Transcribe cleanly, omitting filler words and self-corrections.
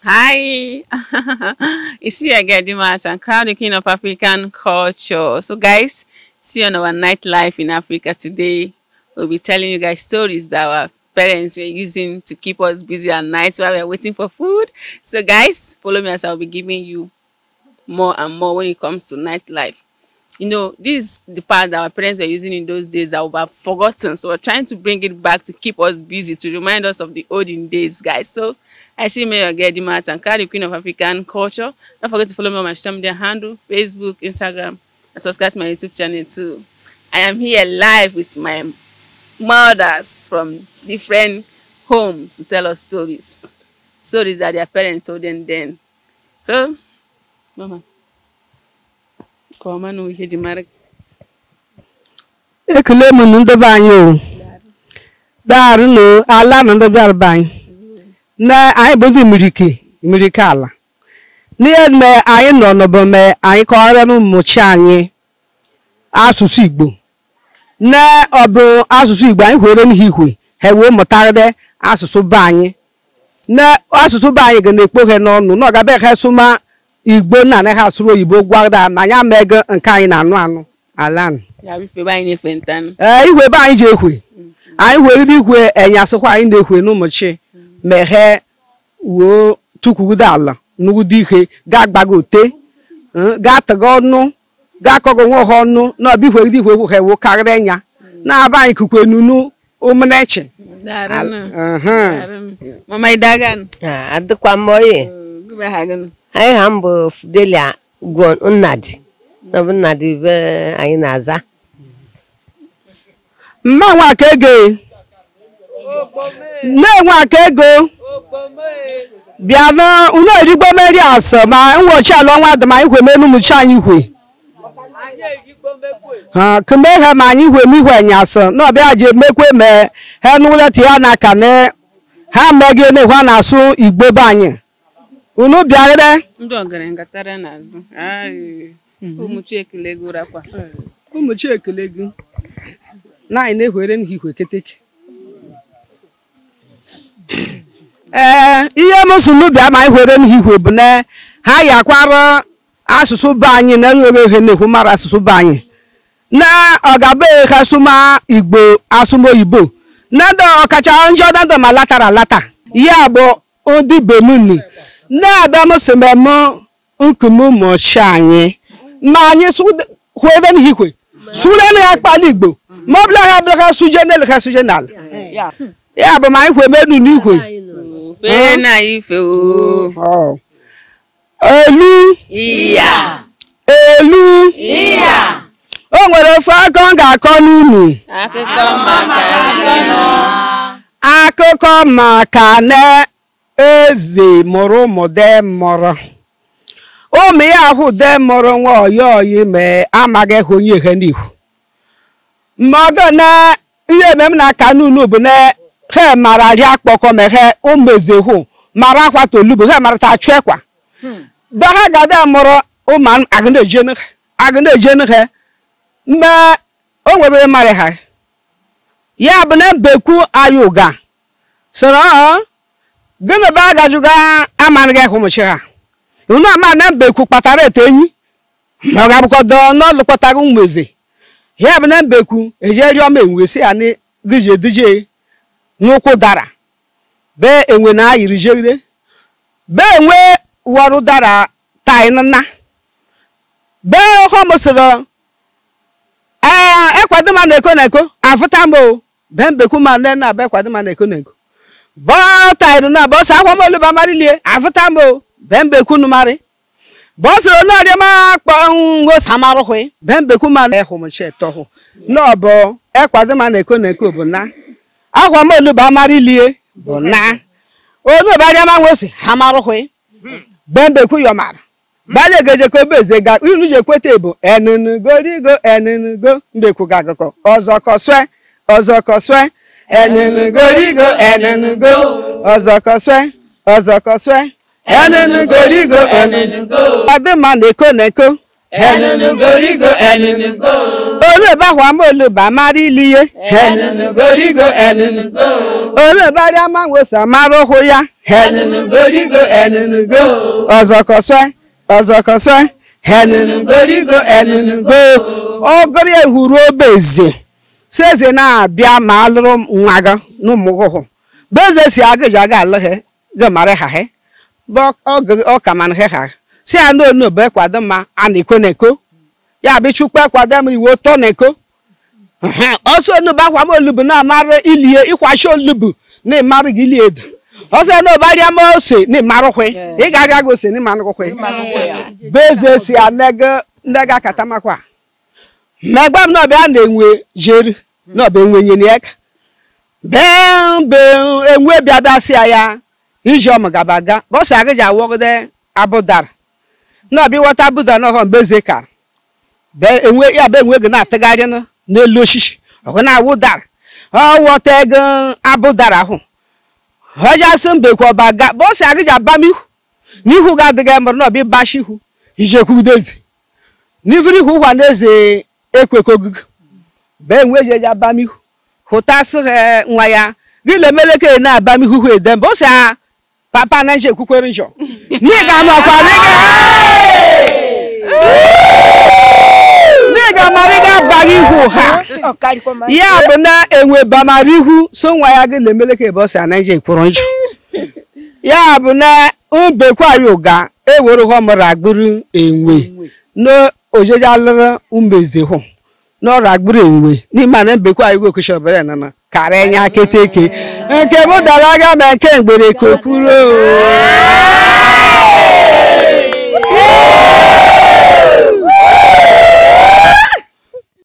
Hi, it's here again, Dimash, and crown the queen of African culture. So, guys, see you on our nightlife in Africa today. We'll be telling you guys stories that our parents were using to keep us busy at night while we're waiting for food. So, guys, follow me as I'll be giving you more and more when it comes to nightlife. You know, this is the part that our parents were using in those days that we have forgotten. So we're trying to bring it back to keep us busy, to remind us of the olden days, guys. So I see me again, Dimash, and the queen of African culture. Don't forget to follow me on my social media handle, Facebook, Instagram, and subscribe to my YouTube channel too. I am here live with my mothers from different homes to tell us stories. Stories that their parents told them then. So, Mama. Ekele m ndị be anyị o daarụ na ala na ndị bịara be anyị na anyị bụ ndị imirike ala n'ihe me anyị nọ n'ọbụ me anyị kọrọ n'ụmụchi anyị asụsụ Igbo na ọ bụ asụsụ Igbo anyị hwere n'ihe ihwe ha wee mụtarịrị asụsụ be anyị na asụsụ be anyị ga na-ekpo ha n'ọnụ na ọ gabe ha sụma Igbo na anaghị asụrụ oyibo gwada ma anyị ama ego nke anyị na-anụ anụ ala. Ee, igwe be anyị ji ekwe anyị hweride ikwe enyasịkwa anyị na-ekwe n'ụmụchi meghe wuo tukwugudo ala nugide ihe ga-agbago ote ga-atụga ọnụ ga-akọgo nwe ha ọnụ na ọbịa ihweride ikwe ha ewu karịrị enya na-aba anyị kukwe nunu ụmụnechi. Anyị ha mbụ Fidelia Nnadi na bụ Nnadi be anyị na-aza. Mma nwa aka ego nne nwa aka ego bịa na unu erigbo meri asọ ma nwochi ala ọnwa dị ma anyị hwe menu mụchi anyị hwe ha kemgbe ha ma anyị hwe m ihwe nyasọ na ọbịa ji emekwe me ha n'ụlọ ya na aka na ha megị na-ehwe na-asụ Igbo be anyị. Unu bịarịrị ndị ọgaranya gatara n'azụ. Ụmụchi ekele gị ụrakwa. Ụmụchi ekele gị na anyị na-ehwere n'ihwe keteke. Ee, ihe m si n'ubi ama anyị hwere n'ihwe bụ na ha yakwara asụsụ be anyị na enweghị ihe na-ekwu mara asụsụ be anyị na ọ ga-abụ ha sụma Igbo asụma oyibo na ndị ọkacha njọ na ndị ma latara alata ya bụ ndị bemuni na-abịa m si m nkumụmụchi anyị ma anyị hwere n'ihwe sure na ya kpala Igbo ma ọ bụla ha bụla ha suje n'elu ha suje n'ala ya bụ ma anyị hwe menu n'ihwe elu elu o nwere ofe akọ m ga-akọ n'unu akụkọ maka na eze mụrụ ụmụ de mụrụ ụmụ ya ahụ de mụrụ nwa oyi oyi ma amaghị hụ onye ihe n'ihu ma ọgọ na ihe eme m na-aka n'unu bụ na ha mara ri akpọkọ ma ha ụmụ eze hụ mara akwa tolubu ha mara ta chụekwa be ha gada mụrụ ụmụ agụ na-eje ha mgbe o nwere mara ha ya bụ na mbekwu anyị ụga soro gịnị bụ agajụga amaghị ahụ ha unu ama na mbekwu kpatara ete enyi ma ọ ga-abụkọdo n'ọlụ kpatara ụmụ eze ya bụ na mbekwu eje rịọ ma enwe si ya gije dije n'ụkwụ dara be enwe na ayiri jegide be enwe wọrụ dara tainana be ọhọ ee ekwado ma na-eko na-eko afụta m o be mbekwu ma nne na be ekwado ma na-eko na-eko bọọ na bọsọ akwa m oluba marilie afụta m o be mbekwu nụmarị bọsọ onye ma akpọ ngo samarụhụ be mbekwu ma na ehụ m chetọhụ na ọ bụ ekwado ma na-eko na-eko bụ na akwa m oluba marilie bụ na onye ọbara ma nwosi ha marụhụ be mbekwu yọmara bale gejeko beze ga inu je kwete bụ enunugorigo enunugo mbekwu ga-agụkọ ọzọ kọswe ọzọ kọswe enunugorigo enunugo ọzọ kọswe ọzọ kọswe enunugorigo enunugo ọdịmma na-eko na-eko enunugorigo enunugo Olu ba hwa ma olu ba mara iliye. Enunu gorigo enunu go. Olu ba ria ma nwosa mara ụhụ ya. Enunu gorigo enunu go. Ọzọkọswe ọzọkọswe. Enunu gorigo enunu go. Ọgọrọ ehuru obe eze. Si eze na-abịa ma alụrụ nwa gị n'ụmụ bụ eze si agịji aga alụghị gị mara ha he bụ ọ ka mana ha si ya n'onu bụ ekwado ma a na-eko na-eko ya bụ chukwu ekwado mmiri iwe tọ na-eko ọsọ onugbu akwa m olubu na-amara ilie ịkwachi olubu na ịmarụ gị ilie edo ọsọ onugbu arịa ma ose na ịmarụkwe ị ga-arịa gị ose na ịmarụkwe bụ eze si ya nne gị akatamakwa mmegba m n'ọbịa na-enwe jeri n'ọbịa enwe nyere ya be enwe bịa bịa si ya iji ọmụ gaba ga bọsụ agịji awọgide abụdara n'ọbịa ịghọta abụdara n'ọhọ mgbe eze kara be enwe ya be enwe gị na-atịgharị n'elu osisi ọgụ na-awụ dara ọ ghọta ego abụdara ahụ ọjasị mbekwa ọba ga bọsụ agịji abamihu n'ihu ga adịghị mụrụ n'ọbịa ịbashi ihu iji ekwugide eze n'ivuru ihu ụwa na eze ekwekogigo be enwe ji eji abamihu hụtasị ha nwa ya gị lemeleke na-abamihu hụ ede mba ose papa na nje ekwukwere njọ n'ịga mara ịga abaghị ihu ha ya bụ na enwe bamara ihu so nwa ya gị lemeleke ebe ose na nje ekwuru njọ ya bụ na mbekwa ya ụga ewere hụ mụrụ agbụrụ enwe na ojeje alụrụ umeze hụ n'ọrụ agbụrụ enwe n'ime na mbekwa anyị gokushobere nana karịa nya keteke nke m dara aga ma nke mgbere ka okwuru.